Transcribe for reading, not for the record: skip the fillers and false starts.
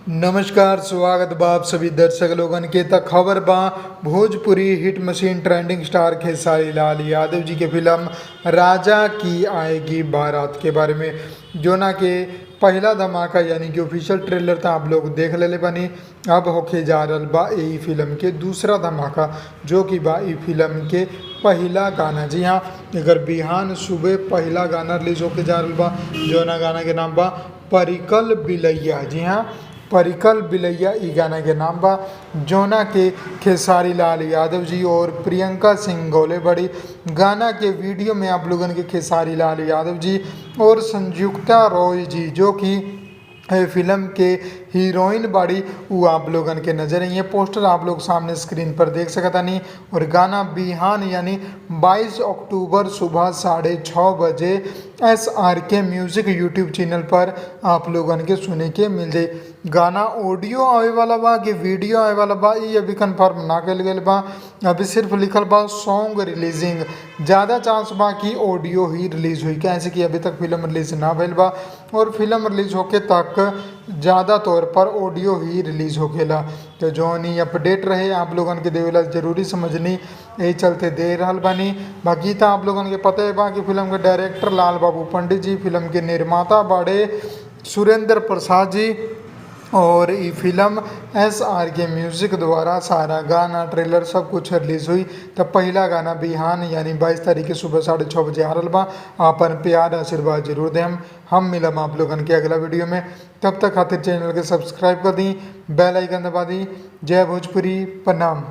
नमस्कार, स्वागत बा आप सभी दर्शक लोगन के। त खबर बा Bhojpuri hit machine trending star Khesari Lal Yadav ji के फिल्म राजा की आएगी बारात के बारे में, जोना के पहला धमाका यानी कि ऑफिशियल ट्रेलर त आप लोग देख लेले बानी। अब होखे जा रहल बा ई फिल्म के दूसरा धमाका, जो कि बा ई फिल्म के पहला गाना। जी हाँ, एकर बिहान सुबह पहला गाना रिलीज होके जा रहल बा, जोना गाना के नाम बा परिकल बिलैया। जी हाँ, परिकल बिलैया ई गाना के नाम बा, जोना के खेसारी लाल यादव जी और प्रियंका सिंह गौले बड़ी। गाना के वीडियो में आप लोगन के खेसारी लाल यादव जी और संयुक्ता रॉय जी, जो कि फिल्म के हीरोइन बाड़ी, उ आप लोगन के नजर आई है। पोस्टर आप लोग सामने स्क्रीन पर देख सकतानी। और गाना बिहान यानी 22 अक्टूबर सुबह 6:30 बजे SRK music YouTube channel पर आप लोगन के सुने के मिल जाई। गाना ऑडियो आवे वाला बा कि वीडियो आवे वाला बा, ई अभी कंफर्म ना कइल गइल बा। अभी सिर्फ लिखल बा सॉन्ग रिलीजिंग। ज़्यादा चांस बा कि ऑडियो ही रिलीज हुई, कैसे कि अभी तक फिल्म रिलीज ना भइल बा और फिल्म रिलीज होके तक ज़्यादा तौर पर ऑडियो ही रिलीज होखेला। तो जौन ही अपडेट रहे आप लोगन के देवेला जरूरी समझनी, यही चलते दे रहल बानी। बाकी तो आप लोगन के पता है बा कि फिल्म के डायरेक्टर लाल बाबू पंडित जी, फिल्म के निर्माता बाड़े सुरेंद्र प्रसाद जी और ई फिल्म SRK music द्वारा सारा गाना, ट्रेलर सब कुछ रिलीज हुई। तो पहला गाना बिहान यानी 22 तारीख के सुबह 6:30 बजे आ रहल बा। आपन प्यार आशीर्वाद जरूर देम। हम मिलम आप लोगन के अगला वीडियो में। तब तक खातिर चैनल के सब्सक्राइब कर दी, बेल आइकन दबा दी। जय भोजपुरी, प्रणाम।